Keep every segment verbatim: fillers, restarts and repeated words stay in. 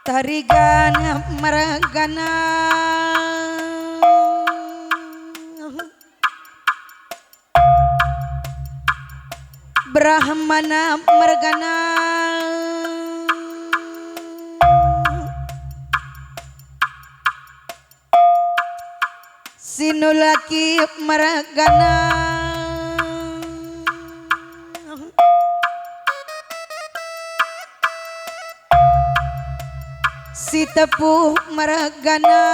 Tarigan mergana, Brahmana mergana, Sinulaki mergana, Sitepu mergana,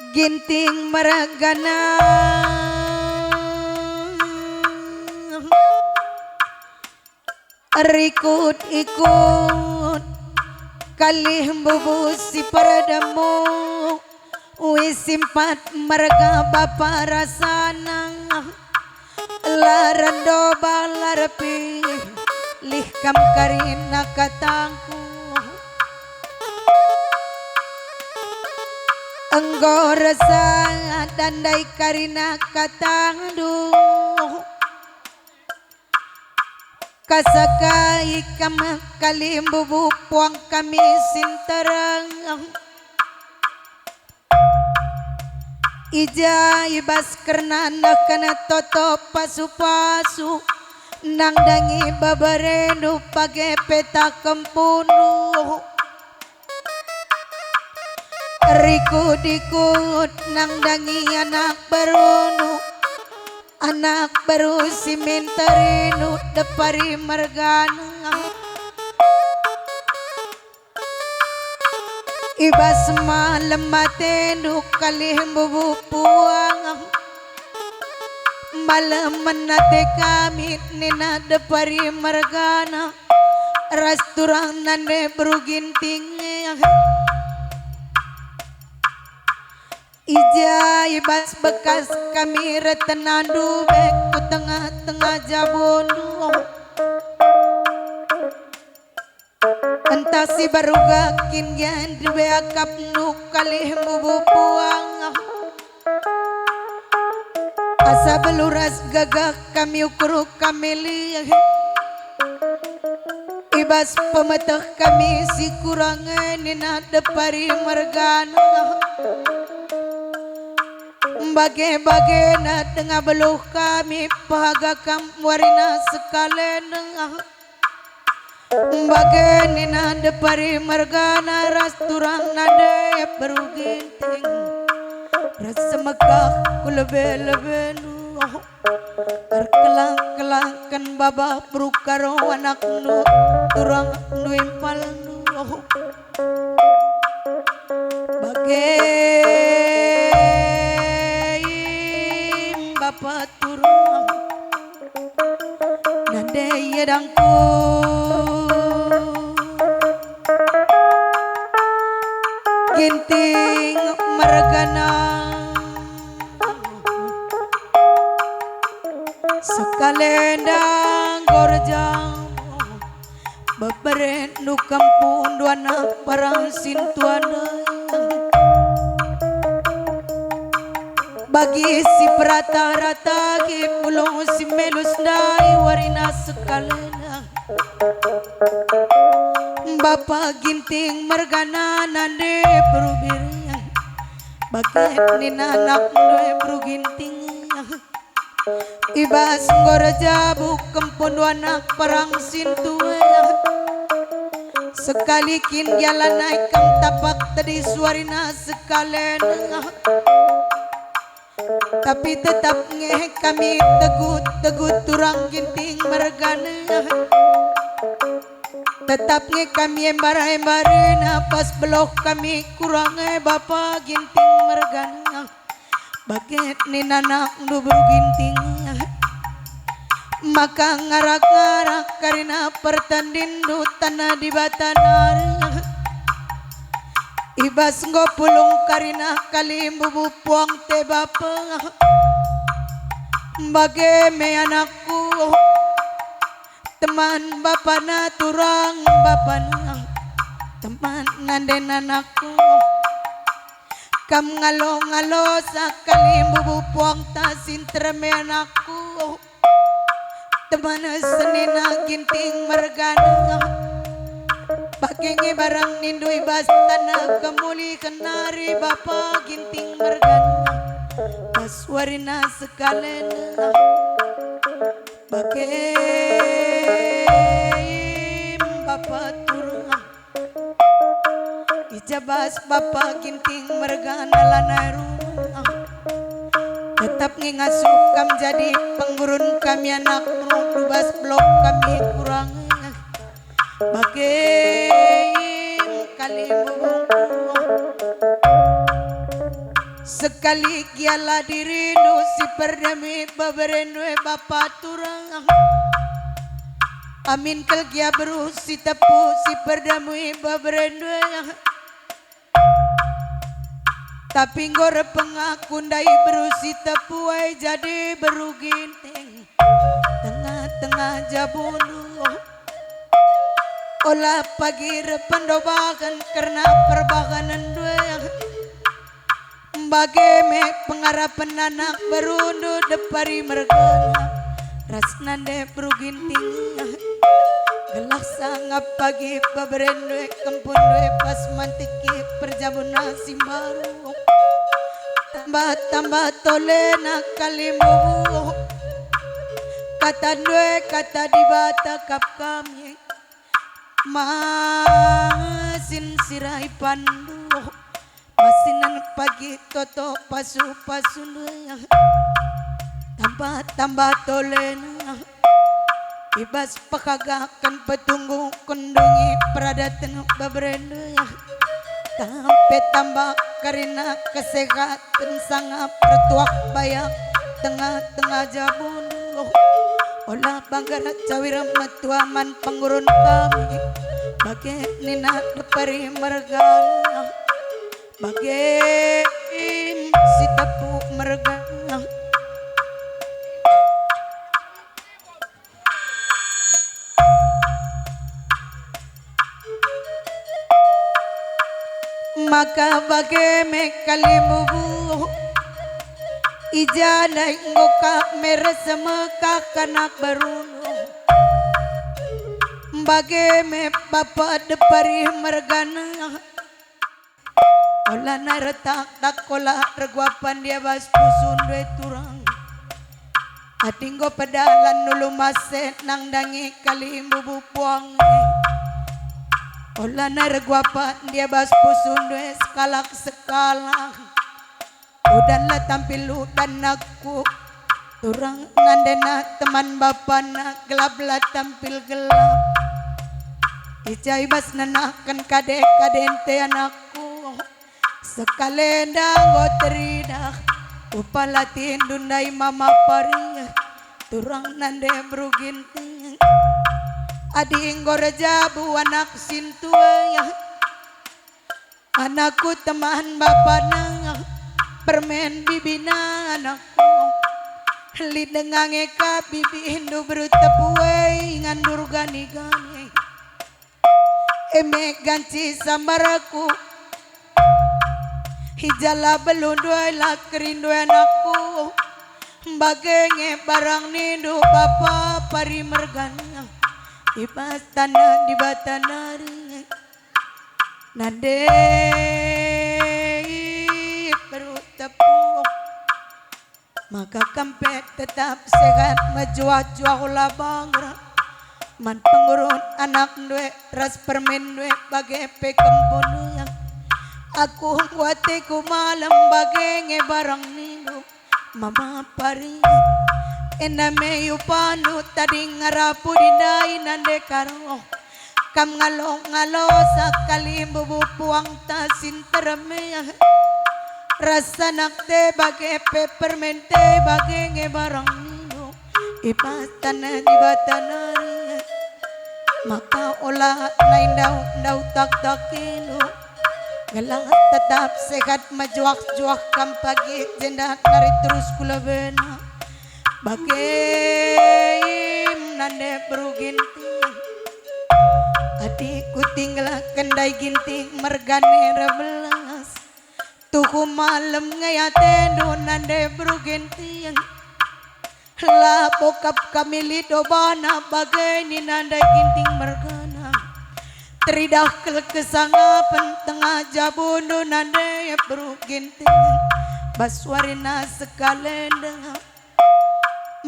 Ginting mergana, rikut-ikut kalih mbubu si perdemu, uis simpat merga bapa rasana. La rendo bala repi, lih kam karina katangku. Enggo resa dan ndai karina katangndu. Kasakai kam kalih mbubu puang kami si nterem. I ja i bas kerna nehken toto pasu-pasu, nandangi beberendu bage pe tah kempundu. Rikut-ikut nandangi anak berundu, anak beru si minterindu depari mergana. I bas malem atendu kalih mbubu puang, malemen ate kami nina depari mergana ras turang nande beru Ginting. I ja i bas bekas kami retenandu be ku tengah-tengah jabundu. Ntah si baruga kin gia ndube akapndu kalih mbubu puang. Asa beluras gagah kami ukur kami liah. I bas pemeteh kami si kurang e nina depari mergana. Bage-bagena denga beluh kami pehaga kam warina sekalena. Bage nina depari mergana ras turang nande beru Ginting. Ras semekah ku lebe-lebendu. Erkelang-kelangken baba beru karo anakndu, turangndu impalndu. Bage im bapa turang. Nande ia dangku Ginting mergana. Sekalenda gorjang beberendu kempundu anak parang sintuana. Bagi si perata-rata ki pulung si melus ndai warina sekalenda. Bapa Ginting mergana nande beru Biring. Bage nina anakndu e beru Ginting. I bas enggo erjabu kempundu anak parang sintua. Sekali kin gia lanai kam tapak tedis warina sekalenda. Tapi tetap nge kami tegut-tegut turang Ginting mergana. Tetap nge kami embar-embarna pas beluh kami kurang e bapa Ginting mergana. Bage nina anakndu beru Ginting, maka ngarak-ngarak karina pertandinndu taneh Dibata nari. I bas enggo pulung karina kalimbubu puang te bapa. Bage me anakku, teman bapana turang bapana, teman nande anakku. Kam ngalo-ngalo sakali mbubu puangta si nterem e anakku. Temana senina Ginting mergana. Bage nge barang nindu i bas taneh kemulihen nari bapa Ginting mergana. Pas warina sekalena. Bage im bapa turang. I ja bas bapa Ginting mergana lanai rumah. Tetap nge ngasup kam jadi penggurun kami anakmu, du bas blok kami kurang. Bage im kali mbubu. Sekali gia la dirindu si perdemi beberendu e bapa turang. Amin kal gia beru si tepu si perdemi beberendu e. Tapi enggo reh pengaku ndai beru si tepu e jadi beru Ginting. Tengah-tengah jabundu. Ola pagi reh pendobahen kerna perbahanenndu e. Bage me pengarapen anak berundu depari mergana ras nande beru Ginting. Gelah sangap pagi beberendu e kempundu e pas mantiki perjabunna si mbaru. Tambah-tambah tolena kali mbubu. Katandu e kata Dibata kap kami. Masin sirai pandu. Masinan pagi toto pasu-pasundu. Tambah-tambah tolena. I bas pehagaken petunggu kundungi peradaten beberendu. Tampe tambah kerina kesehaten sangap ertuah bayak tengah-tengah jabundu. Ola banggar cawir metua man penggurun kami. Bage nina depari mergana. Bage im si tepu mergana. Maka bage me kali mbubu. I ja ndai enggo kap me reh semekah kanak berundu. Bage me bapa depari mergana. Ola nai retak-tak kola reguapan dia bas pusundu e turang. Adi enggo pedalan nulu mase nandangi kali mbubu puang e. Ola nai reguapan dia bas pusundu e sekalak-sekalak. Udan la tampil udan aku. Turang nandena teman bapana gelap la tampil gelap. I ja i bas nenaken kade-kadente anakku. Sekalenda enggo teridah, upala tindu ndai mama pari, turang nande beru Ginting. Adi enggo erjabu anak sintua, anakku teman bapana, permen bibina anakku. Lit denga nge ka bibindu beru tepu e ngandur gani-gani. Eme ganci sambarku. I ja la belundu ai la kerindu anakku. Bage nge barang nindu bapa pari mergana. I bas taneh Dibata nari. Nande beru tepu. Maka kam pe tetap sehat, mejuah-juah ola banggar. Man pengurun anakndu e ras permenndu e bage pe kempundu e. Aku enggo ateku malem bage nge barang nindu mama pari. Enda me upandu tading arah pudi ndai nande karo. Kam ngalo-ngalo sakali mbubu puangta si nterem e. Ras anakte bage pe permente bage nge barang nindu. I bas taneh Dibata nari. Maka ola nai ndau-ndau tak-tak indu. Gelah tetap sehat mejuah-juah kam pagi jenda nari terus kulebena. Bage im nande beru Ginting. Adi kutinggalaken ndai Ginting mergana erbelas. Tuhu malem nge atendu nande beru Ginting. Labo kap kami lit obana bage nina ndai Ginting mergana. Teridah kel kesangapen tengah jabundu nande beru Ginting. Bas warina sekalenda.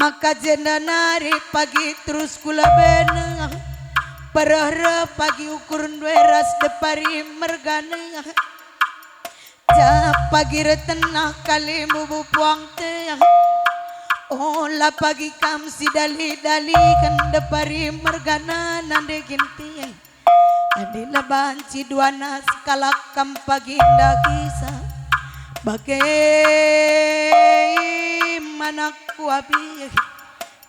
Maka jenda nari pagi terus kulabena. Pereh-reh pagi ukur ndue ras depari mergana. Jah pagi retenah kali mbubu puang te. Ola pagi kam sidali-daliken depari mergana nande Ginting. Adi la banci duana sekalak kam pagi ndahisa. Bage manakku abi.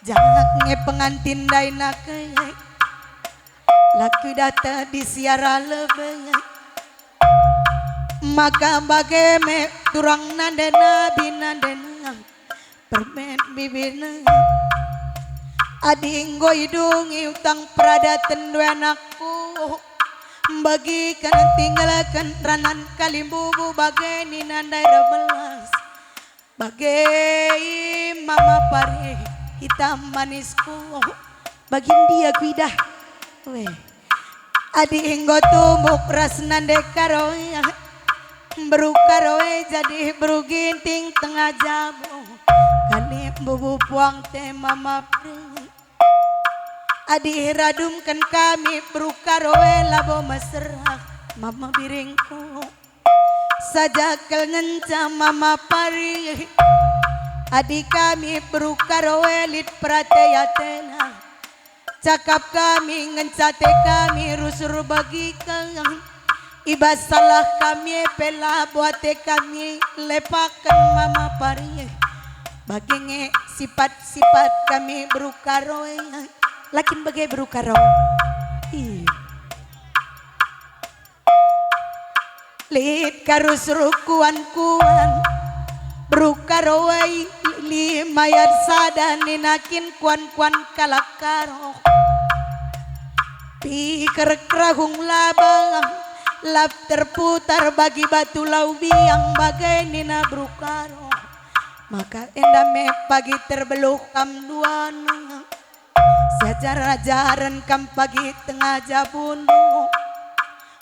Jah nge pengantin ndai nake. La kuidah te di siara lebe. Maka bage me turang nande nabi nande nang permen bibina. Adi enggo idungi utang peradaten ndue anakku, mbagiken tinggalken ranan kalimbubu bage nina ndai rebelas. Bage mama pari hitam manisku. Bagi ndia kuidah? Weh. Adi enggo tumbuk ras nande Karo e, beru Karo e jadi beru Ginting tengah jabu. Kali mbubu puang te mama pari. Adi radumken kami beru Karo e labo mesera mama biringku. Saja kal ngenca mama pari. Adi kami beru Karo e lit perate-atena. Cakap kami ngenca ate kami rusur bagiken. Ibas salah kami e pe labo ate kami lepaken mama pari. Bage nge sipat-sipat kami beru Karo e. La kin bage beru Karo? Ih. Lit ka rusur kuan-kuan, beru Karo e lima ayat sada nina kin kuan-kuan kalak Karo. Piker kerahung laba, lap terputar bagi batu lau biang bage nina beru Karo. Maka enda me pagi terbeluh kam duana. Siajar-ajaren kam pagi tengah jabundu.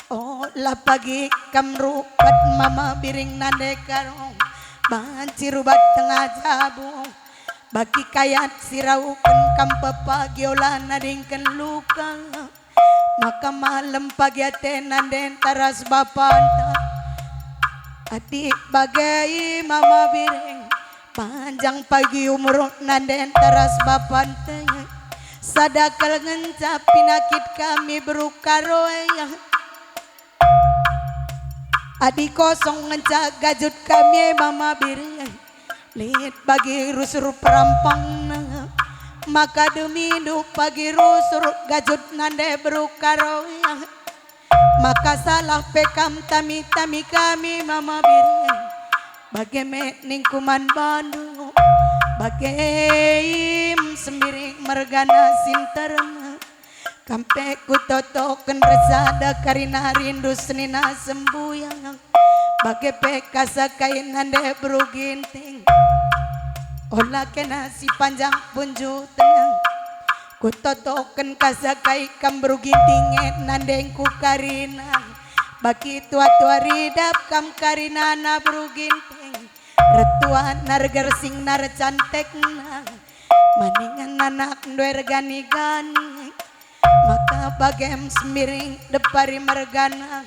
Ola pagi kam rupat mama biring nande Karo. Banci rubat tengah jabu. Bagi kayat si rauken kam pepagi ola nadingken luka. Maka malem pagi ate nande ntah ras bapanta. Adi bage mama biring. Panjang pagi umur nande ntah ras bapanta. Sada kal ngenca pinakit kami beru Karo e. Adi kosong ngenca gajut kami e mama biring. Lit bagi rusur perampangna. Maka dumindu pagi rusur gajut nande beru Karo e. Maka salah pe kam tami-tami kami mama biring. Bage me ningku man bandu, bage im Sembiring mergana si nterem. Kam pe kutotoken ersada karina rindu senina sembuyang. Bage pe kasakai nande beru Ginting. Ola kena si panjang punju tenang. Kutotoken kasakai kam beru Ginting e nandengku karina. Bagi tua-tua ridap kam karinana beru Ginting. Retuana regersingna recantekna. Maningen anakndu ergani-gani. Maka bagem Sembiring depari mergana.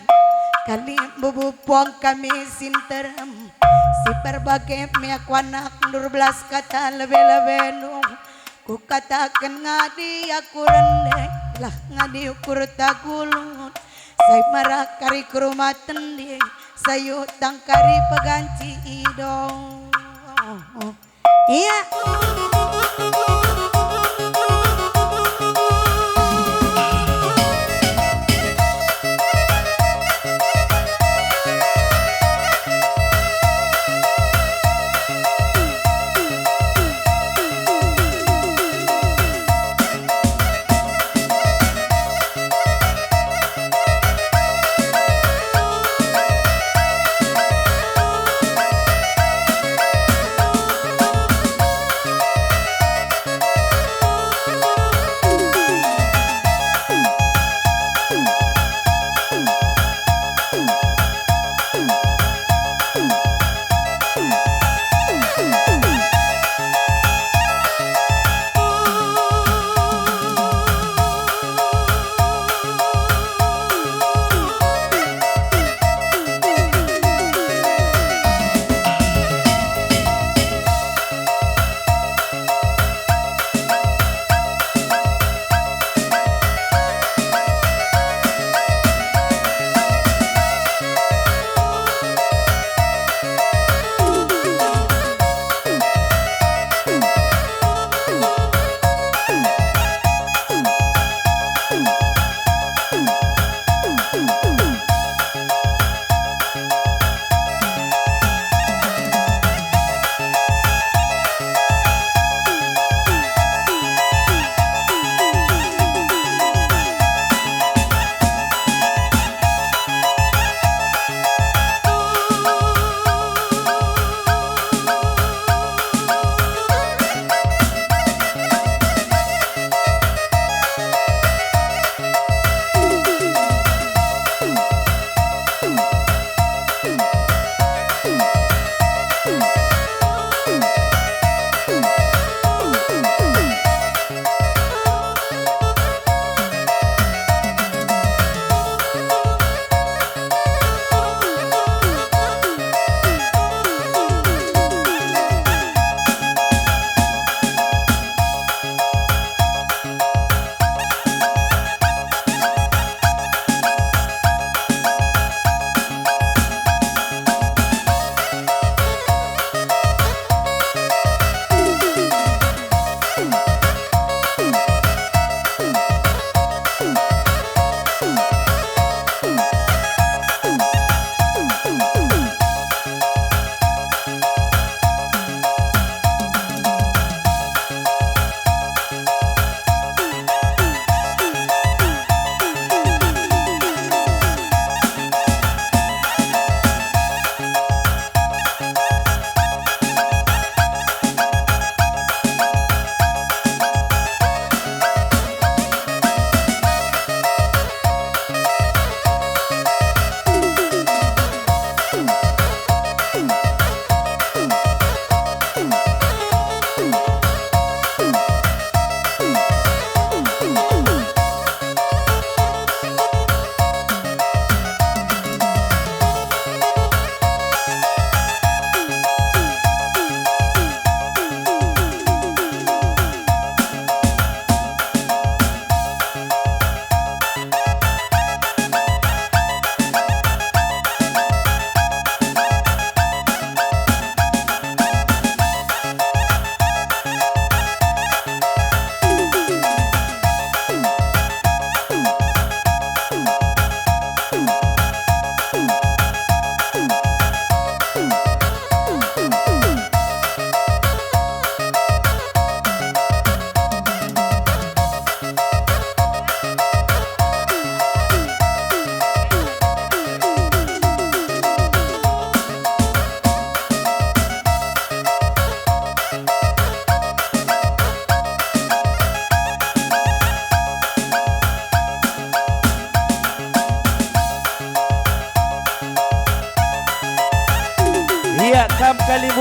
Kali mbubu puang kami si nterem. Si perbage me aku anakndu erbelas kata lebe-lebendu. Kukataken ngadi aku rende, lah ngadi ukur tagulut. Sai marak kari ku rumah tendi, sai utang kari peganci ido. Ia.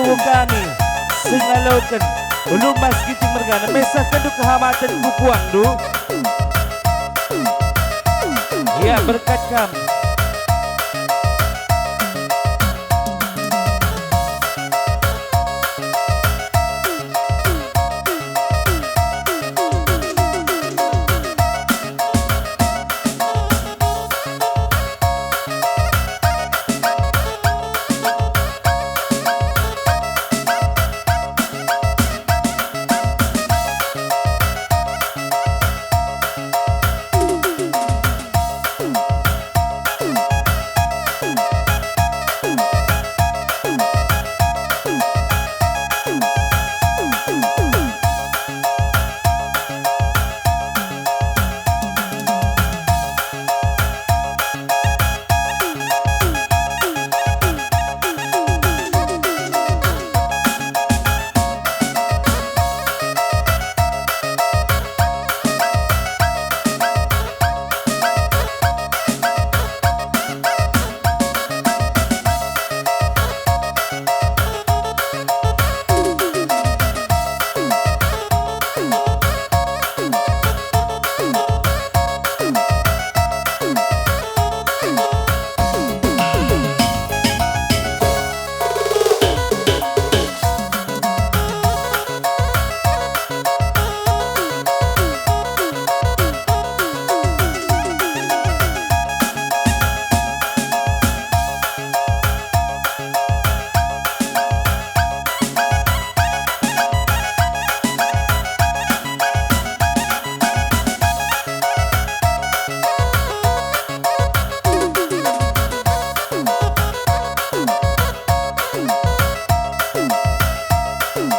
kami, si ngaloken Ulu Mas Ginting mergana, mesehkenndu kehamaten ku puangndu. Ya, berkat kam.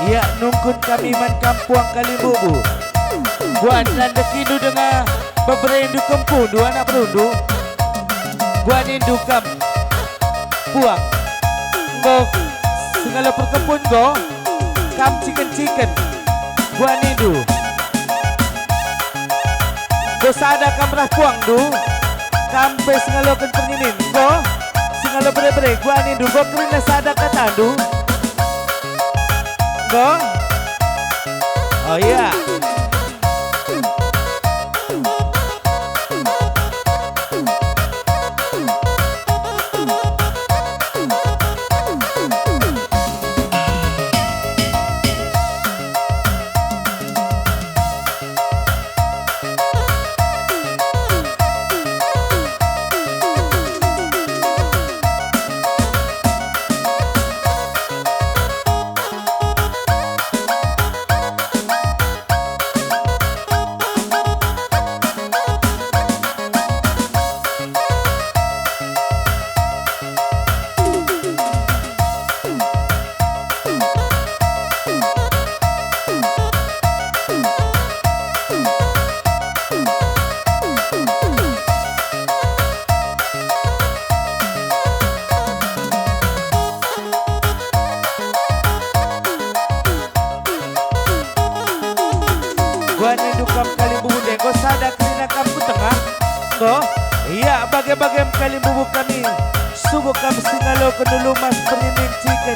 Ia nungkun kami man kam puang kalimbubu. Buat nandekindu denga beberendu kempundu anak berundu. Buat nindu kam puang. Enggo sengalo perkempun enggo. Kam ciken-ciken. Buat nindu. Enggo sada kam rah puangndu, kam pe sengaloken perninin. Enggo, sengalo bere-bere, buat nindu, enggo kerina sada katandu. Enggo? Oh iya. Buat nindu kam kalimbubu ndai, enggo sada kerina kam ku tengah. Enggo, ia bage-bagem kalimbubu kami, subuk kam sengaloken ulu mas perninin ciken,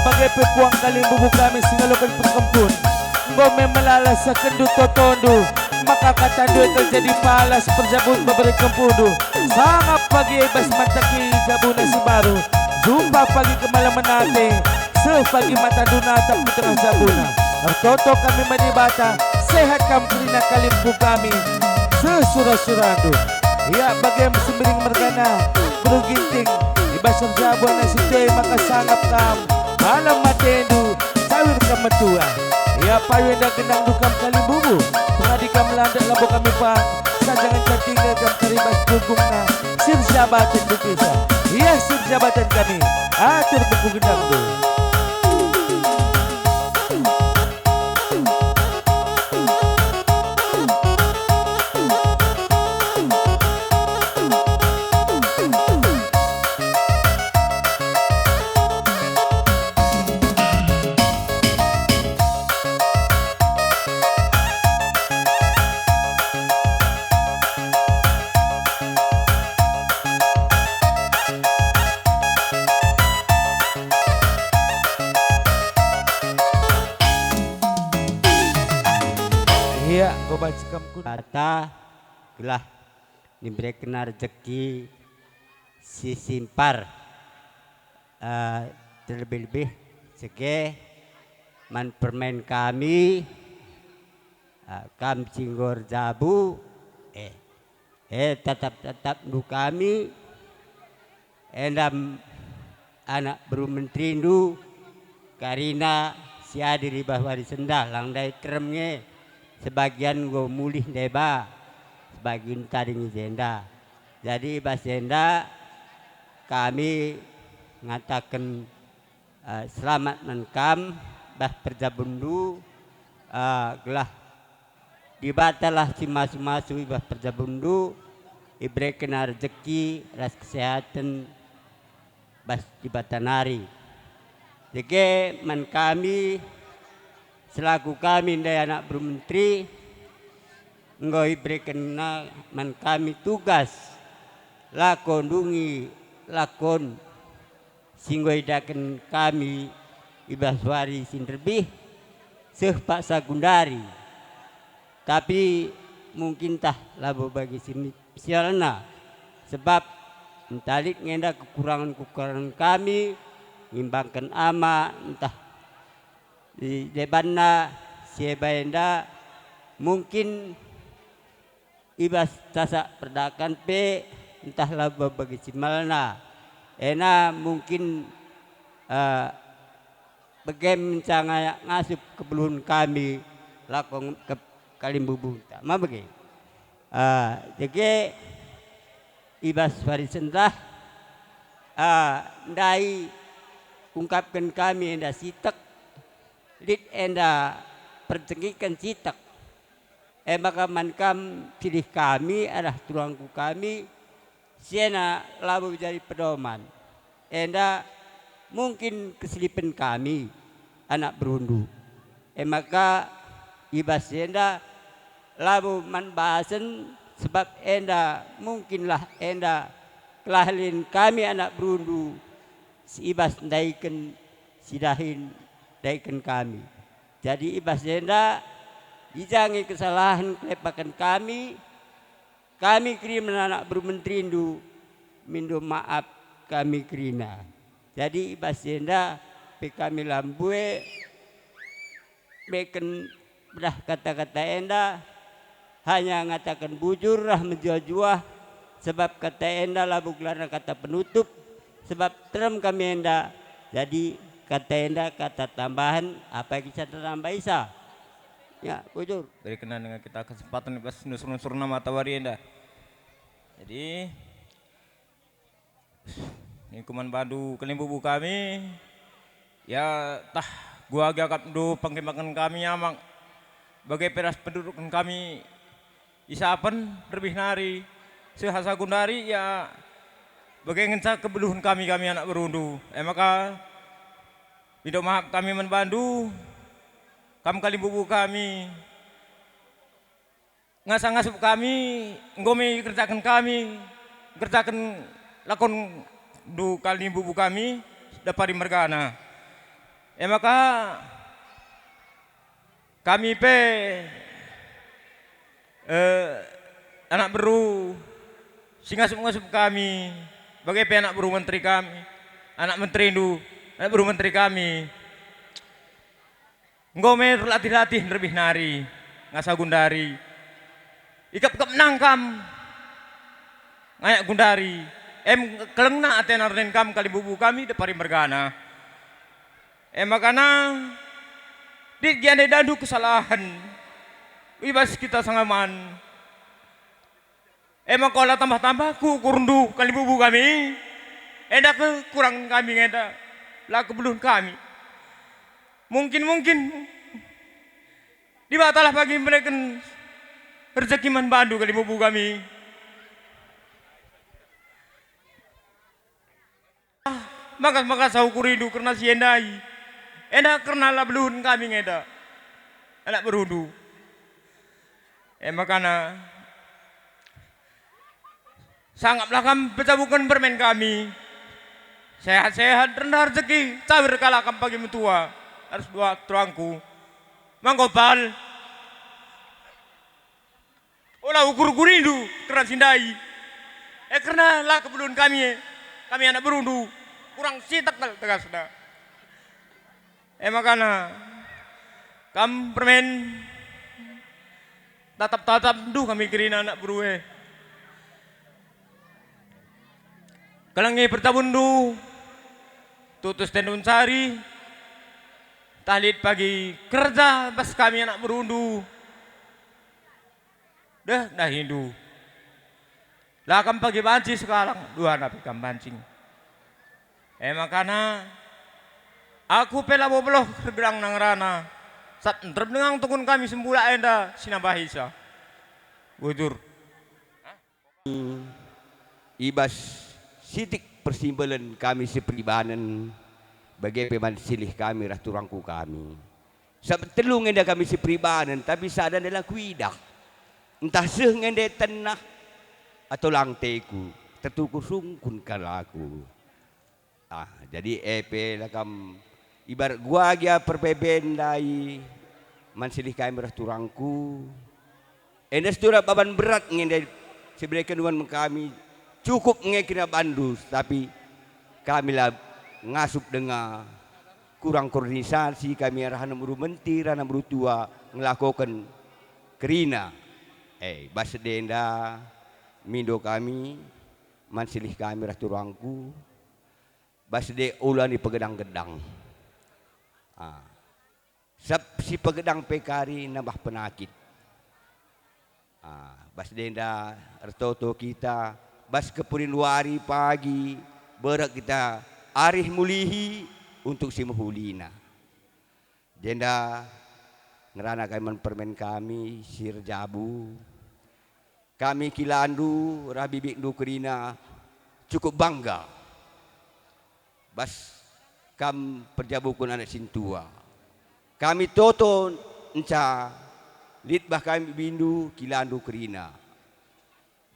bage pe puang kalimbubu kami sengaloken perkempun. Enggo me melala sehkenndu totondu, maka katandu e kal jadi palas perjabun bebere kempundu. Sangap pagi e bas mataki jabuna si mbaru, jumpa pagi kemalemen ate, seh pagi matandu natap ku tengah jabuna. Ertoto kami man Dibata, sehat kam kerina kalimbubu kami, sesura-surandu. Ia bagem Sembiring mergana, beru Ginting, i bas erjabu anak si tua maka sangap kam, malem atendu, sawir kam metua. Ia payo enda gendangndu kam kalimbubu, pengadi kam landak labo kami pang, sanjangen ngenca tinggal kam kari bas punggungna, si erjabaten bukisa. Ia si erjabaten kami, atur buku gendangndu. Enggo banci kam ku Dibata gelah niberekenna rejeki si simpar, eh, terlebih-lebih sege man permen kami, eh, kam si enggo erjabu, eh, eh, tatap-tatapndu kami, enda m-, anak beru menterindu, kerina si hadir i bas wari sendah lang ndai terem nge, sebagian enggo mulih ndai ba, sebagian tading i jenda. Jadi i bas enda kami ngataken, eh, selamat man kam bas perjabunndu, eh, gelah Dibatalah si masu-masu i bas perjabunndu, iberekenna rejeki ras kesehaten bas Dibata nari. Dage man kami, selaku kami ndai anak beru menteri, enggo iberekenna man kami tugas lako ndungi lakon si enggo idaken kami i bas wari si nderbih seh paksa gundari. Tapi mungkintah labo bagi si mi-, sialna, sebab ntah lit nge enda kekurangen-kekurangen kami, ngimbangken ama ntah i debanna si eba enda, mungkin i bas tasak perdakan pe ntah labo bagi si malna. Ena mungkin, eh, bage ngenca nga-, ngasup kebeluhen kami lako nge-, ke-, kalimbubunta. Ma bage? Eh, dage i bas wari sendah, eh, ndai ungkapken kami enda sitek, lit enda perjengkiken sitek. E maka man kam pilih kami arah turangku kami, si ena labo jadi pedoman. Enda mungkin keselipen kami, anak berundu. E maka i bas enda labo man basen, sebab enda mungkinlah enda kelahlin kami anak berundu si i bas ndaiken si dahin ndaiken kami. Jadi i bas enda, i ja nge kesalahen kelepaken kami, kami kerina anak beru menterindu, mindo maap kami kerina. Jadi i bas enda pe kami la mbue meken pedah kata-kata enda, hanya ngataken bujur ras mejuah-juah, sebab kata enda labo gelarna kata penutup, sebab terem kami enda, jadi kata enda kata tambahen, apa kisah tertambahi sa? Ya, bujur. Berikenlah dengan kita kesempatan bas nusur-nusurna matawari enda. Jadi, ningku man bandu kalimbubu kami, ya tah guagi akapndu pengkemaken kami amak, bage pe ras penduduken kami isapen lebih nari, seh asa gundari, ya bage ngenca kebeluhen kami, kami anak berundu. E maka, mindo maap kami man bandu, kam kalimbubu kami, ngasa ngasup kami, enggo me ikerjaken kami, kerjaken lakondu kalimbubu kami, dapari mergana. E maka kami pe, eh, anak beru si ngasup-ngasup kami, bage pe anak beru menteri kami, anak menterindu, anak beru menteri kami. Enggo me terlatih-latih nderbih nari, ngasa gundari. Ikep-kep nangkam ngayak gundari, em kelengna atena ernen kam kalimbubu kami depari mergana. E makana, lit gia ndai dandu kesalahen i bas kita sangaman. E maka ola tambah-tambah ku ukurndu kalimbubu kami, enda kekurangen kami ngenda, la kebeluhen kami. Mungkin-mungkin Dibatalah pagi mereken rejeki man bandu kalimbubu kami. Maka-maka sa ukurindu kerna si endai, enda kerna la beluhen kami ngenda, anak berundu. E makana, sangaplah kam pejabuken permen kami. Sehat-sehat, renda rejeki, cawir kalak kam pagi metua, arus dua turangku. Mangkopal. Ola ukur-ukurindu kerna si ndai. E kerna la kebelun kami e, kami anak berundu, kurang sitik kal tegasna. E makana, kam permen, tatap-tatap ndu kami kerina anak beru e. Kelengi pertabunndu, tutus tendun sari, tah lit pagi kerja bas kami anak berundu. Deh, dahindu. La kam pagi banci sekalak, duana pe kam banci. E makana, aku pe labo beluh ergedang nang rana, sap nterem dengang tukun kami sembula enda si nambahisa. Bujur. I bas sitik persimbelen kami siperibanen, bage pe man silih kami ras turangku kami. Sabap telu nge enda kami siperibanen, tapi sada enda la kuidah. Ntah seh nge enda tenah atau lang teku, tentu kusungkun kal aku. Ah, jadi e pe la kam ibarat gua gia perbeben ndai man silih kami ras turangku. Enda situra baban berat nge ndai sibereken Tuhan man kami, cukup nge kerina bandu, tapi kami la ngasup denga, kurang koordinasi kami arah anak beru menti, arah anak beru tua ngelakoken kerina. Eh, bas enda mindo kami man silih kami ras turangku. Bas de ula ni pegedang-gedang. Ah. Sab si pegedang pe kari nambah penakit. Ah, bas de enda ertoto kita, bas kepunin wari pagi, berek kita arih mulihi untuk si mehulina. Jenda ngerana kami man permen kami si erjabu. Kami kilandu ras bibindu kerina cukup bangga bas kam perjabukun anak sintua. Kami toto nca lit bah kami bibindu kilandu kerina.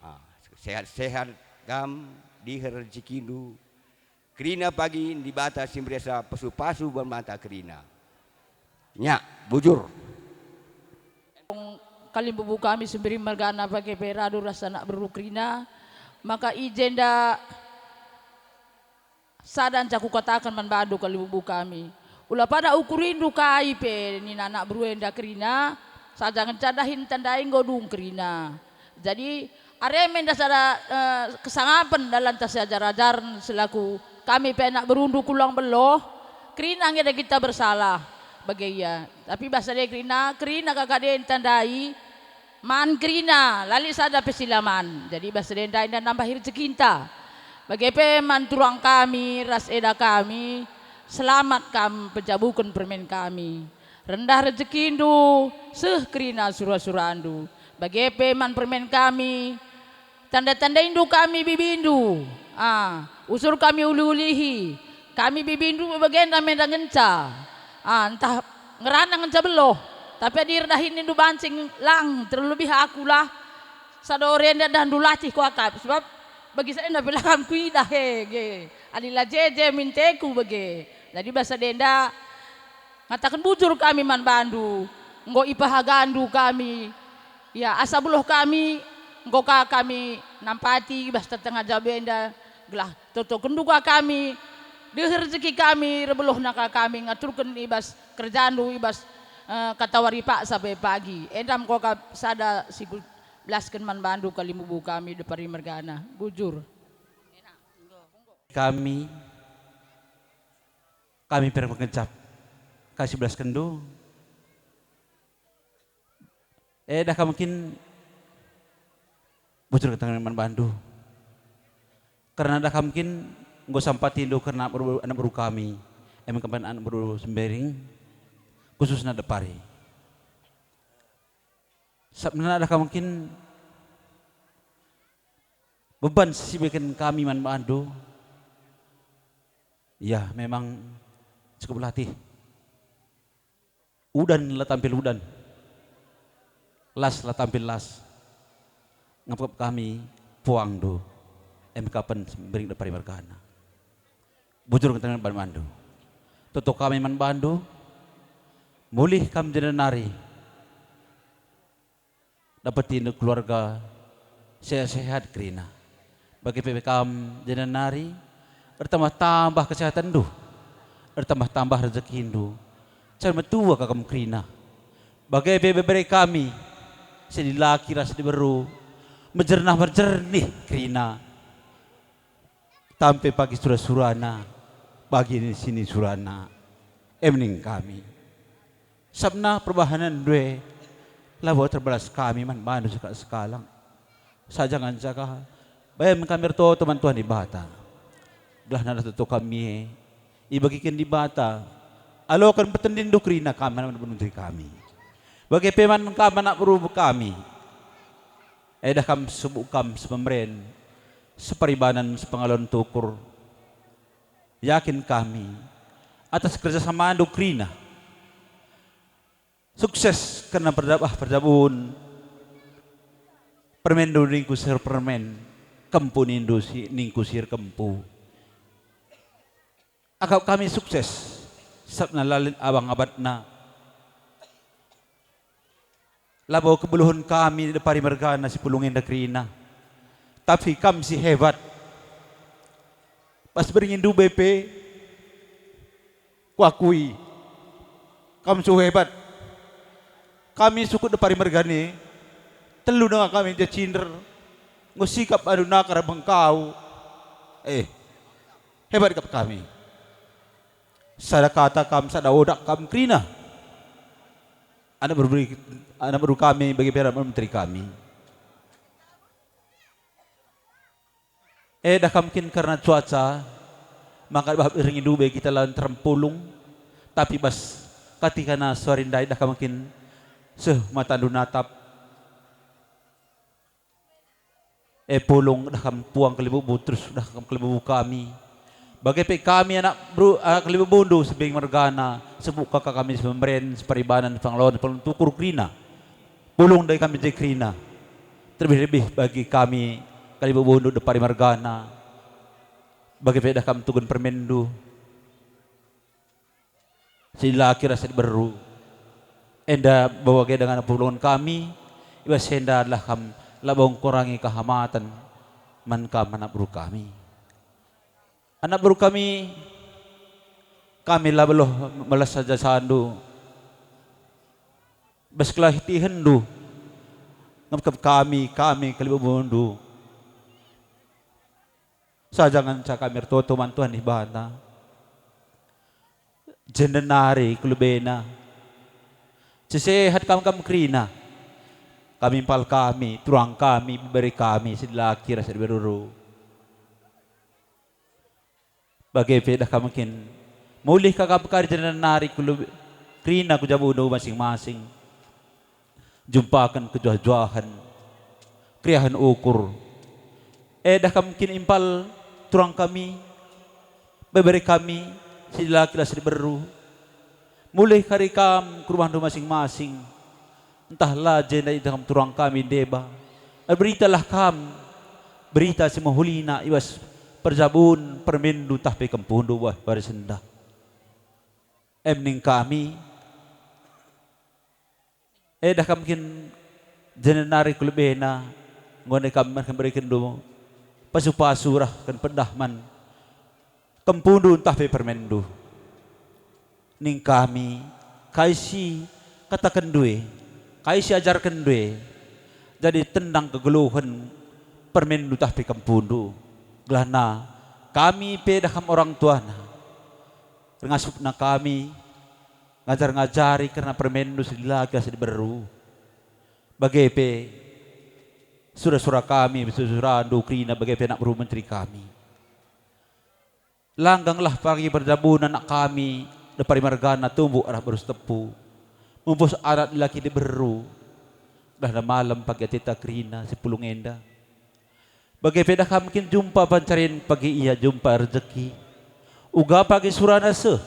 Ah, sehat-sehat kam, diher rejekindu. Kerina pagi Dibata si meriasa pasu-pasu man banta kerina. Nya, bujur. Kalimbubu kami si mbering mergana bage pe radu ras anak beru kerina, maka i jenda sada nca kukataken man bandu kalimbubu kami. Ula pada ukurindu kai pe nina anak beru enda kerina, saja ngenca dahin tandai enggo dung kerina. Jadi, arem enda sada, eh, kesangapen dalan tah siajar-ajaren selaku kami pe anak berundu kulang beluh, kerina nge enda kita bersalah bage ia. Tapi bas enda kerina, kerina kaka den tandai man kerina, la lit sada pe si la man. Jadi bas enda enda nambah rejekinta. Bage pe man turang kami ras eda kami, selamat kam pejabuken permen kami. Rendah rejekindu, seh kerina sura-surandu. Bage pe man permen kami, tanda-tandaindu kami bibindu. Ah, usur kami ulih-ulihi. Kami bibindu bagenda menda ngenca. Ah, ntah ngerana ngenca beluh. Tapi adi erdahinndu banci lang, terlebih akulah sada ore enda dahndu latih kuakap. Sebab bagi saya enda pe la kam kuidah, he, ge. Adi la jeje minteku bage. Jadi bas enda ngataken bujur kami man bandu, enggo ipehagandu kami. Ya, asa beluh kami, enggo ka kami nampati bas tengah-tengah jabu enda, gelah totokenndu ka kami, deher rejeki kami, erbeluhna ka kami ngaturken i bas kerjandu, i bas, eh, katawari paksa pe pagi. Enda me ka sada si kubelasken man bandu kalimbubu kami depari mergana. Bujur. Kami Kami pe erpengencap, kai si belaskenndu? Eh, dah kam kin bujur kataken man bandu. Kerna dah kam kin enggo sampatindu kerna anak beru, anak beru kami, em kempen anak beru Sembiring, khususna Depari. Sabap dah kam kin beban si ibereken kami man bandu, ya, memang cukup latih. Udan la tampil udan, las la tampil las. Ngepkep kami puangndu, em kempen Sembiring Depari mergana. Bujur kataken man bandu. Toto kami man bandu, mulih kam jenda nari. Dapetindu keluarga sehat-sehat kerina. Bage pe kam jenari nari, ertambah-tambah kesehatenndu, ertambah-tambah rejekindu, cara metua ka kam kerina. Bage pe bebere kami, si dilaki ras diberu, mejernah-mejernih kerina. Tampe pagi sura-surana, bagi ni sini surana, em ning kami. Sabna perbahanenndu e, labo terbalas kami man bandu sekalak-sekalak. Saja nganca ka, bayan kami ertoto man Tuhan Dibata. Gelah nada toto kami e, ibagiken Dibata, aloken petendinndu kerina kami man menteri kami. Bage pe man kam anak beru kami. Edah kam subuk kam sepemeren, separibanan, sepengaloan tukur. Yakin kami, atas kerja samandu kerina, sukses kerna perdabah perdabun permenndu ningku sir permen, kempu nindu si ningku sir kempu. Akap kami sukses, sabna la lit abang abatna. Labo kebeluhen kami depari mergana si pulung enda kerina, tapi kam si hebat. Pas berngi ndube pe, kuakui, kam si hebat. Kami sukut depari mergana e, telu denga kami ja cinder, enggo sikap alu nakar bengkau. Eh, hebat kap kami. Sada kata kam, sada odak kam kerina. Anak beru, anak beru kami bagi pe anak menteri kami. Eh, dah kam kin kerna cuaca, maka bah ringi ndube kita la nterem pulung, tapi bas katikana suari ndai dah kam kin seh matandu natap. Eh, pulung dah kam puang kalimbubu, terus dah kam kalimbubu kami. Bage pe kami anak beru, anak kalimbubundu si beng mergana, sebuk kaka kami si pemeren, si paribanan, si pangaloan, si pangaloan tukur kerina. Pulung ndai kami je kerina. Terlebih-lebih bagi kami kalimbubundu depari mergana. Bage pe dah kam tugun permenndu. Si dilaki ras si diberu. Enda bage dengan pulungen kami, i bas enda adalah kam labo ngkurangi kehamaten man kam anak beru kami. Anak beru kami, kami la beluh melas saja sandu. Bas kelah itihenndu, ngepkep kami, kami kalimbubundu. Saja ngenca kami ertoto man Tuhan Dibata. Jenda nari kulebena. Si sehat kam, kam kerina. Kami impal kami, turang kami, bebere kami, si dilaki ras si diberu. Bage pe dah kam kin. Mulih ka kam kari jenda nari kulu-, kerina ku jabundu masing-masing. Jumpaken kejuah-juahen, keriahen ukur. Eh, dah kam kin impal turang kami, bebere kami, si dilaki ras si diberu. Mulih kari kam ku rumahndu masing-masing. Ntah la jenda idah kam turang kami deba. Erberitalah kam berita si mehulina i bas perjabun, permenndu ntah pe kempundu wah bari sendah. Em ning kami, eh, dah kam kin jenda nari kulebena, enggo ndai kam mereken berekenndu pasu-pasu rah ken pendah man kempundu ntah pe permenndu. Ning kami, kai si katakenndu e, kai si ajarkenndu e, jadi tendang kegeluhen permenndu ntah pe kempundu. Gelahna kami pe dah kam orang tuana, ringasupna kami, ngajar-ngajari kerna permenndu si dilaki ras si diberu. Bage pe sura-sura kami, sura-surandu kerina bage pe anak beru menteri kami. Langgenglah pagi perjabun anak kami, depari mergana tumbuk arah berus tepu. Mumpus anak dilaki diberu, gelahna malem pagi ateta kerina si pulung enda. Bage pe dah kam kin jumpa pancarin pagi ia jumpa rejeki. Uga pagi surana seh,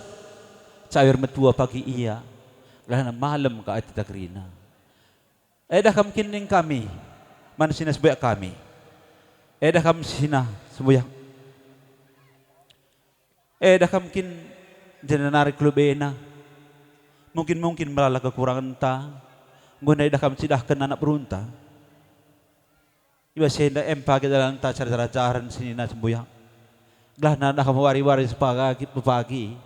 cawir metua pagi ia, gelahna malem ka ateta kerina. Eh, dah kam kin ning kami, man sina sembuyak kami. Eh, dah kam sina sembuyak. Eh, dah kam kin jenda nari kulebena. Mungkin-mungkin melala kekurangenta. Enggo ndai dah kam cidahken anak berunta. I bas enda em pagi dalanta cara-cara jaren senina sembuyak. Gelahna dah kam wari-wari sepagi pepagi.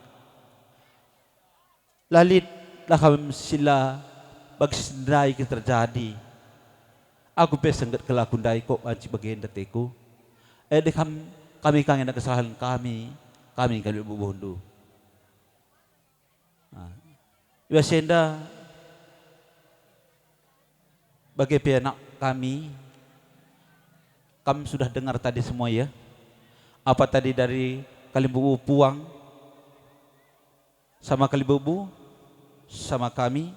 La lit dah kam sila bagi si ndai kin terjadi. Aku pe sengget kelaku ndai kok banci bagenda teku. Eh, deh kam, kami ka ngena kesalahen kami, kami kami bubuhndu. Ah. I bas enda, bage pe anak kami, kam sudah dengar tadi semua, ya? Apa tadi dari kalimbubu puang, sama kalimbubu, sama kami,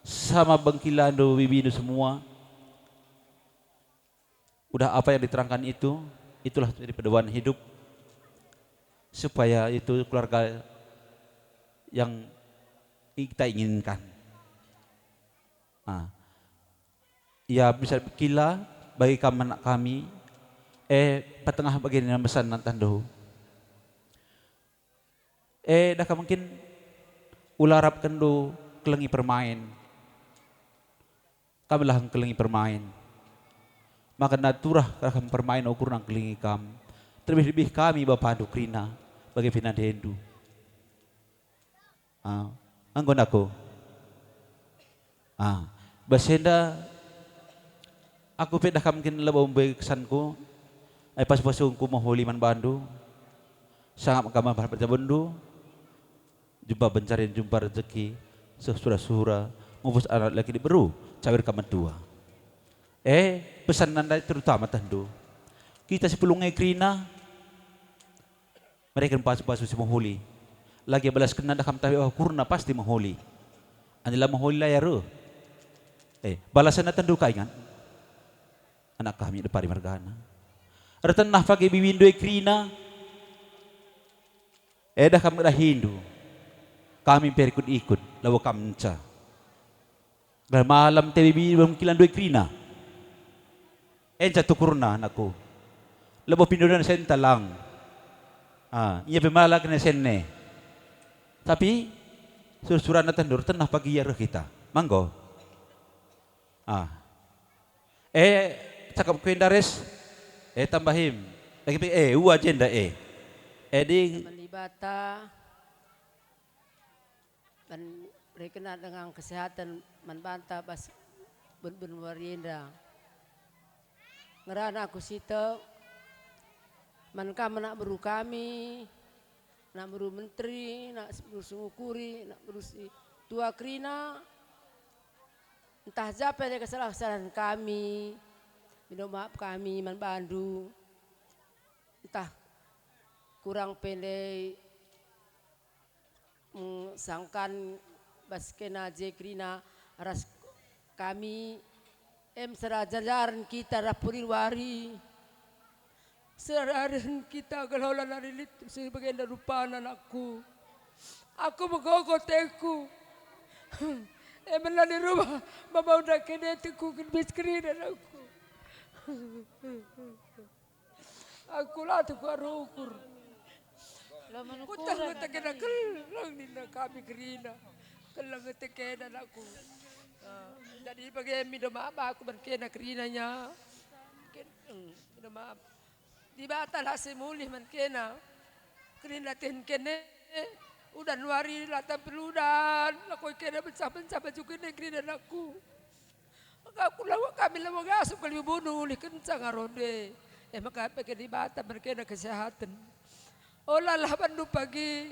sama bengkilandu bibindu semua. Udah apa yang diterangkan itu, itulah jadi pedoman hidup, supaya itu keluarga yang kita inginkan. Ah, ya, bisa kila bagi kam anak kami, eh, patengah bagenda mesan nantahndu. Eh, dah kam mungkin ula arapkenndu kelengi permain. Kamilah engkelengi permain. Maka naturah kam permain ukurna engkelengi kam. Terlebih-lebih kami bapandu kerina bage pe nandendu. Ah, enggo nako. Ah, bas enda aku pe dah kam kin labo mbue kesanku, ai pasu-pasungku mehuli man bandu, sangap kam man perjabenndu, jumpa bencarin, jumpa rejeki, seh sura-sura, mupus anak laki diberu, cawir kam metua. Eh, pesan nandai terutama tehndu. Kita si pulung e kerina, mereken pasu-pasu si mehuli. Lagi balaskenna dah kam tapi ukurna pasti mehuli. Adi la mehuli la ia reh. Eh, balasenna tendu ka ingan. Anak kami depari mergana. Ertenah pagi bibindu e kerina. Eh, dah kam dahindu. Kami pe rikut-ikut, labo kam nca. Gelah malam te bibi bengkilandu e kerina. Enca tukurna anakku. Labo pindodan senta lang. Ah, ia pe mala kena senne. Tapi, sur-suranna tendur tenah pagi ia reh kita. Manggo. Ah. Eh, cakap ku enda res. Eh, tambahim. Lagi pe, eh, ua jenda, eh. Eh, di Melibata. Dan berikenlah dengan kesehatan man banta bas ben-ben wari enda. Ngerana aku sitek man kam anak beru kami, anak beru menteri, anak beru singukuri, anak beru si tua kerina. Ntah ja pe kesalahen-kesalahen kami, mindo maaf kami man bandu. Ntah kurang pe ndai, mm, sangkan bas kena je kerina ras kami, em seraja-jaren kita rap pudin wari. Seraja-jaren kita gelah ola nari lit si bagenda rupana anakku. Aku megogo teku. Em nari rumah mama unda kene teku kin bis kerina anakku. Aku la teku arukur. Kutah ngetekena keleng nina kami kerina. Keleng ngetekena anakku. Ah, jadi bage mindo maaf aku man kena kerina nya. Ken-, mm, mindo maaf. Dibata la si mulih man kena. Kerina tehen kene. Udan wari la tampil udan. Lakoi kena bencah-bencah baju kene kerina anakku. Aku labo, kami labo ngasup kali bubundu ulihkenca ngarondu e. E maka bage Dibata merkena kesehaten. Olalah bandu pagi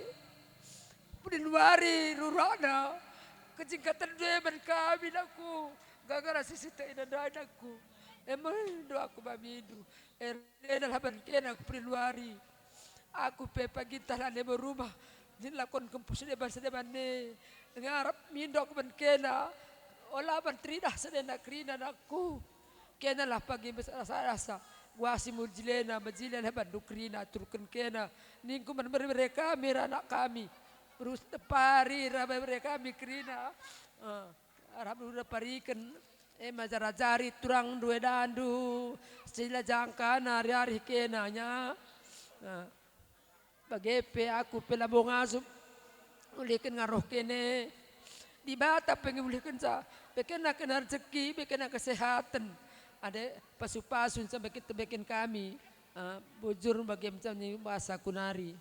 pudin wari rurana kejingkaten e man kami anakku. Gagara si sitek ina ndai anakku. E mendo aku bamindu. E Enda laban kena aku pudin wari. Aku pe pagi ntah la lebo rumah, dilakon kempus deban-sedeban e. Ngarap mindo aku man kena. Ola ban teridah senena kerina anakku. Kenalah pagi rasa-rasa. Guasi mujilena, mejile laban du kerina aturken kena. Ningku man bere-bere kami, anak kami. Berus tepari, bere-bere kami kerina. Eh. Arap udah pariken, e, majar-ajari turangndu edandu, sila jangkana ari-ari kena nya. Nah, bage pe aku pe labo ngasup, ulihken ngaroh kene. Dibata pe nge ulihkenca, bekena kena rejeki, bekena kesehaten. Ade pasu-pasu sampai kita bikin kami, eh, bujur bagi macam ni bahasa kunari.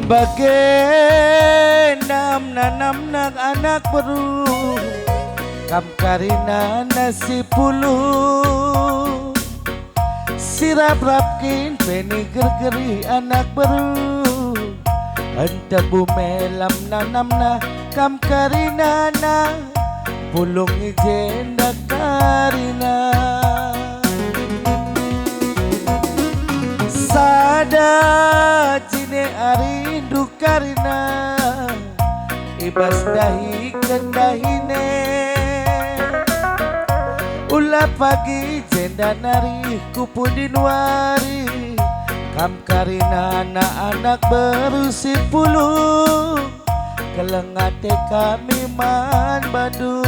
Bage namna-namna anak beru, kam karina nasi pulu. Sirap-rap kin pe nigergeri anak beru, entebu melam nanamna kam karinana, pulung i jenda karina. Sada jine arindu karina, i bas dahiken dahine. Ula pagi jenda nari ku pudi nuari, kam karinana anak beru si pulu, keleng ate kami man bandu.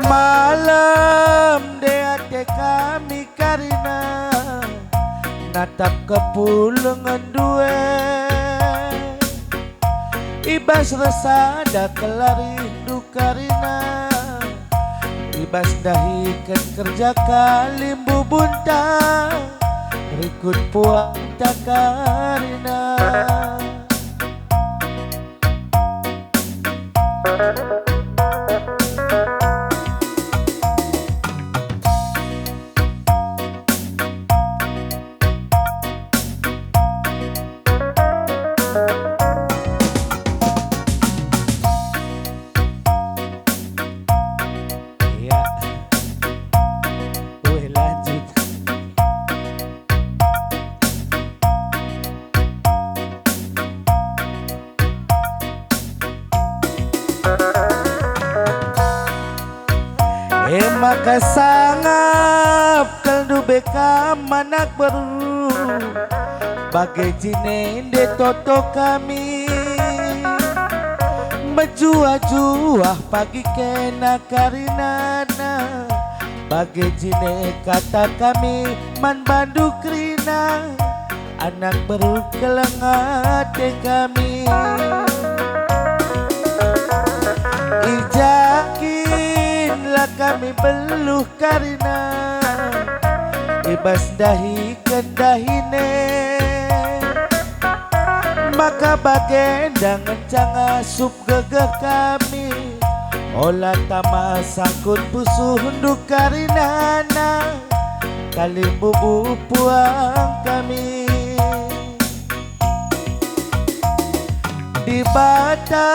Malem ndeate kami karina, natap kepulengen due. I bas resada kelarihndu karina, i bas dahiken kerja kalimbubunta, rikut puangta karina. Iya. Weh, lanjut. E maka sangap kal ndube kam anak beru, bage jinende toto kami. Mejuah-juah pagi kena karinana, bage jine kata kami man bandu kerina, anak beru keleng ate kami. I ja kin la kami beluh karina, i bas dahiken dahine. Maka bagenda ngenca ngasup gegeh kami, ola tama sangkut pusuhndu karinana, kalimbubu puang kami. Dibata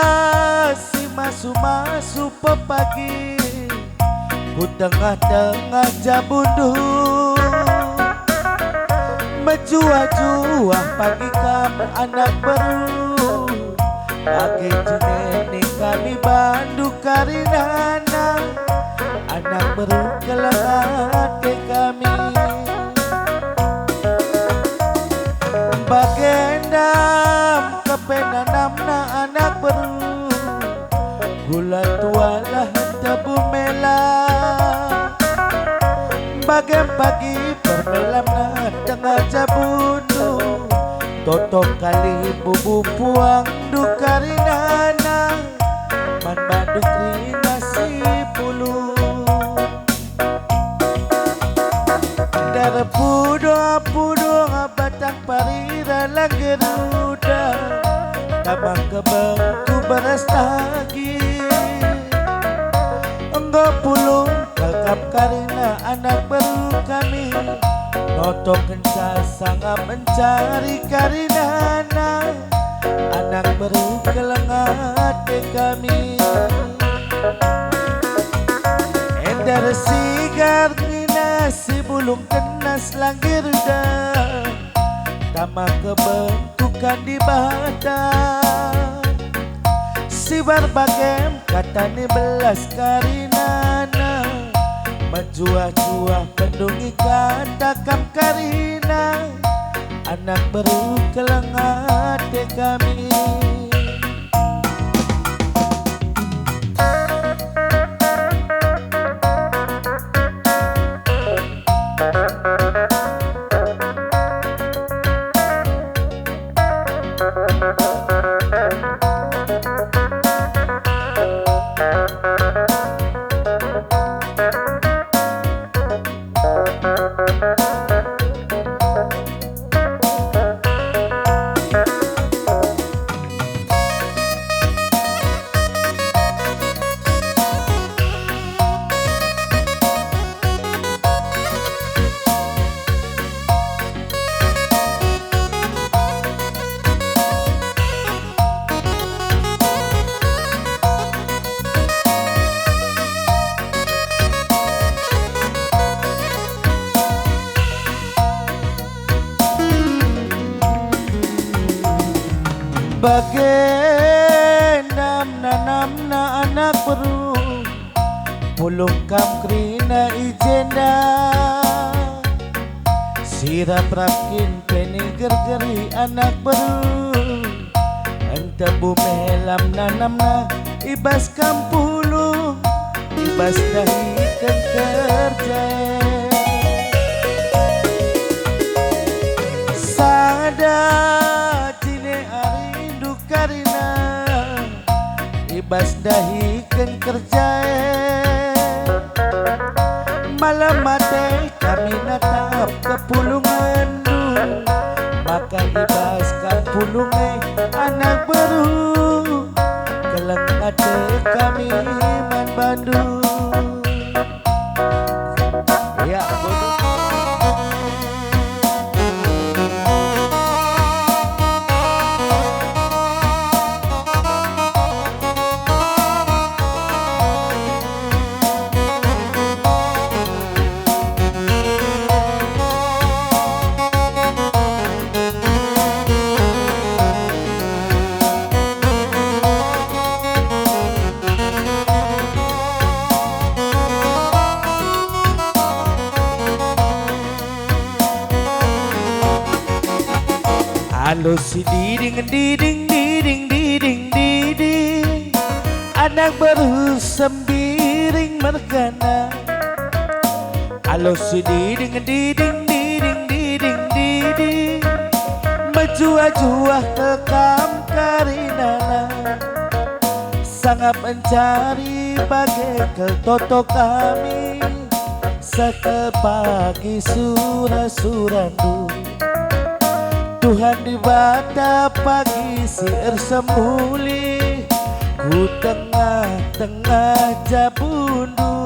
si masu-masu pepagi, ku tengah-tengah jabundu. Mejuah-juah pagi kam anak beru, bage jinene kami bandu karinana, anak beru keleng ate kami. Bagenda kepe nanamna anak beru, gula tualah tebu mela. Bage pagi permelamna tengah jabundu, toto kalimbubu puangndu karinana, man bandu kerina si pulu. Ndar pudo-pudo batang parira la nggeruda, tama kebengku beras tagi. Enggo pulung kal kam karina anak beru kami, notokenca sanga mencari karinana, anak beru keleng ate kami. Enda ersigar kerina si bulung kenas la nggeruda, tama kebentukan Dibata. Sibar bagem kata ni belas karinana, mejuah-juah pendungi kata kam karina, anak beru keleng ate kami. Bagenda nanamna anak beru, pulung kam kerina i jenda. Sirap-rap kin pe nigergeri anak beru. Entebu melam nanamna i bas kam pulung, i bas dahiken kerja. Sada jine arindu karina i bas dahiken kerja e. Malam ate kami natap kepulungenndu, maka i bas kam pulung e anak beru, keleng ate kami man bandu. Ya, betul. Alo si diding, diding, diding, diding, diding, anak beru Sembiring mergana. Alo si diding, diding, diding, diding, diding, mejuah-juah kal kam karinana. Sangap encari bage kal toto kami, seh kal pagi sura-surandu. Tuhan Dibata pagi si ersemuli ku tengah-tengah jabundu.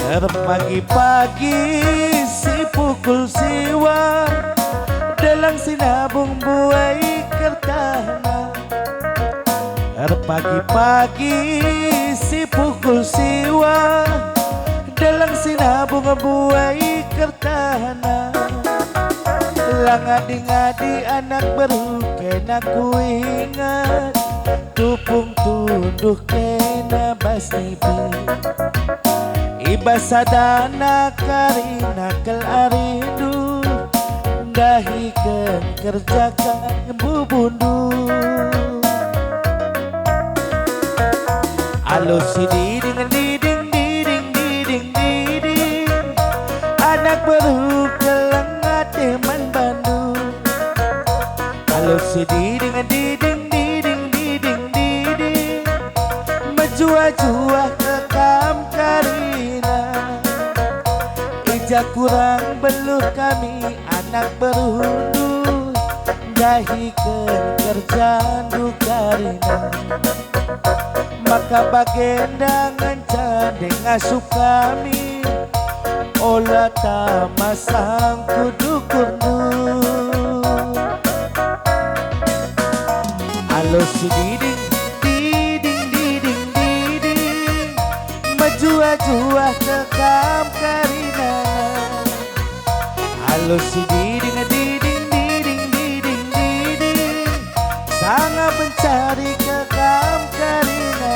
Erpagi-pagi si pukul siwa, deleng si nabung buai kertahna. Erpagi-pagi si pukul siwa, deleng si nabung buai kertahna. La ngadi-ngadi anak beru kena kuinget, tupung tunduh kena bas nipi. I bas sadana karina kal arindu, ndahiken kerja kam bubundu. Alo si diding, diding, diding, diding, diding, anak beru keleng ate man bandu. Alo si diding, diding, diding, diding, diding, mejuah-juah kal kam karina. I ja kurang beluh kami anak berundu, ndahiken kerjandu karina. Maka bagenda ngenca ndai ngasup kami, ola tama sangkut dukurndu. Alo si diding, diding, diding, diding, mejuah-juah kal kam karinana. Lo si diding, diding, diding, diding, diding, sanga pencari kekam karinana.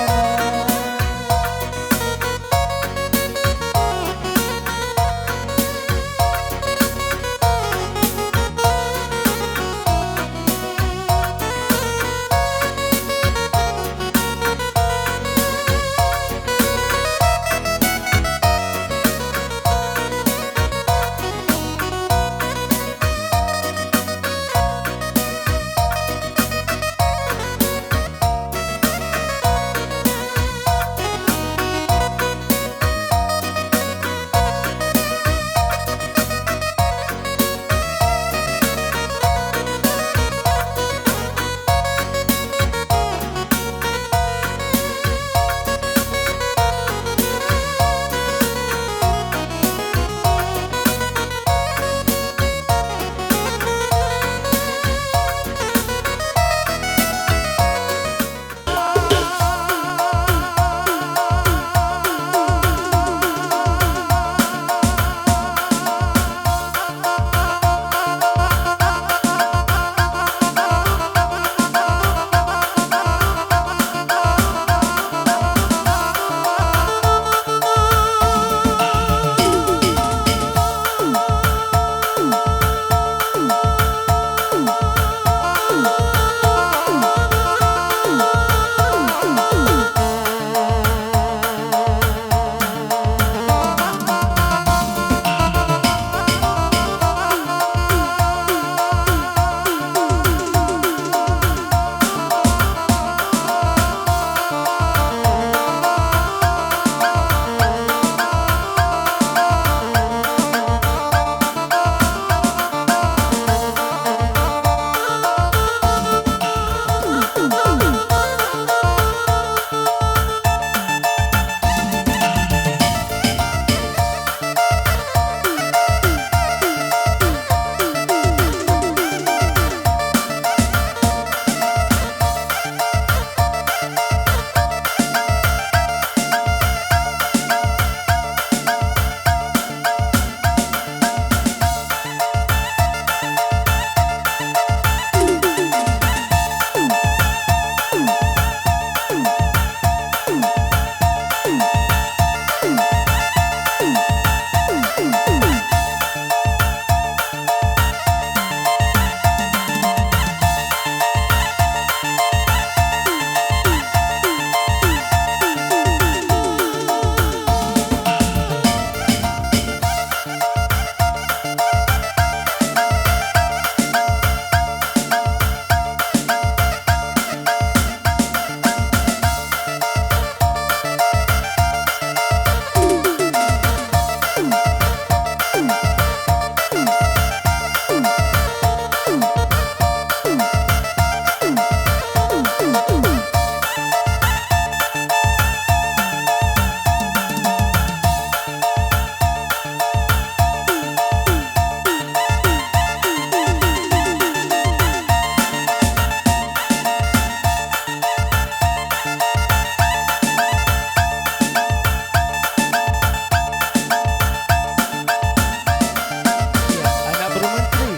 Ya, anak beru menteri.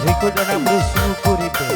Rikut anak beru Sungkuripe.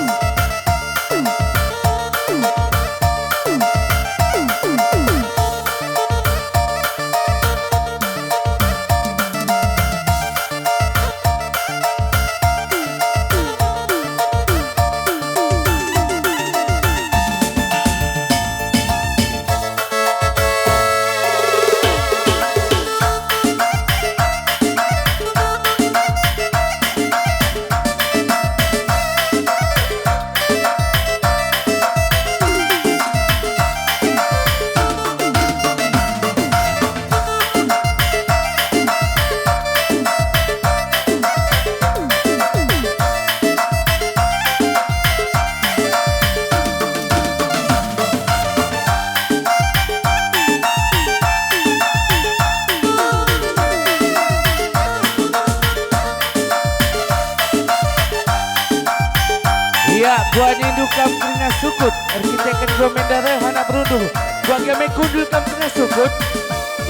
Ia, buah nindu kam kerina sukut, erkiteken dua menda reh anak berundu, buah game kundul kam kerina sukut.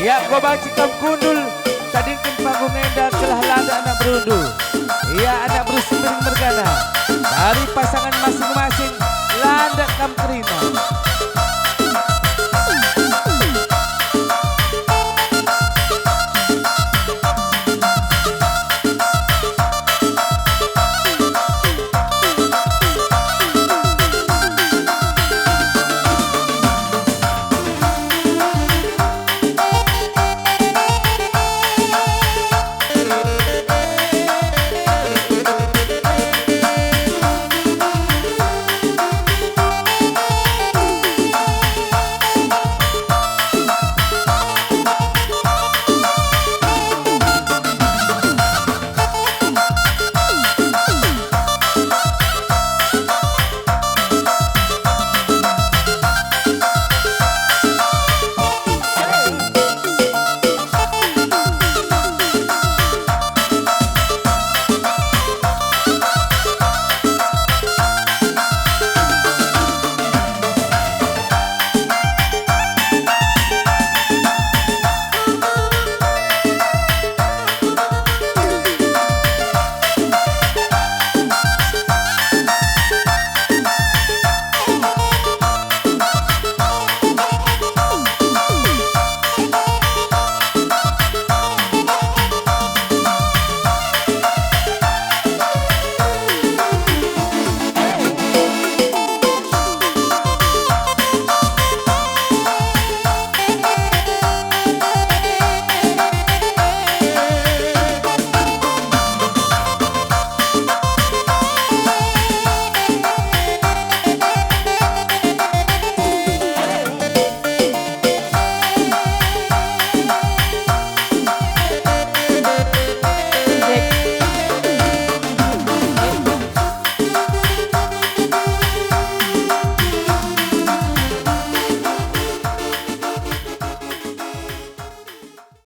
Ya, kubanci kam kundul, tadingken panggung enda gelah landak anak berundu. Ya, anak beru Sembiring mergana. Dari pasangan masing-masing, landak kam kerina.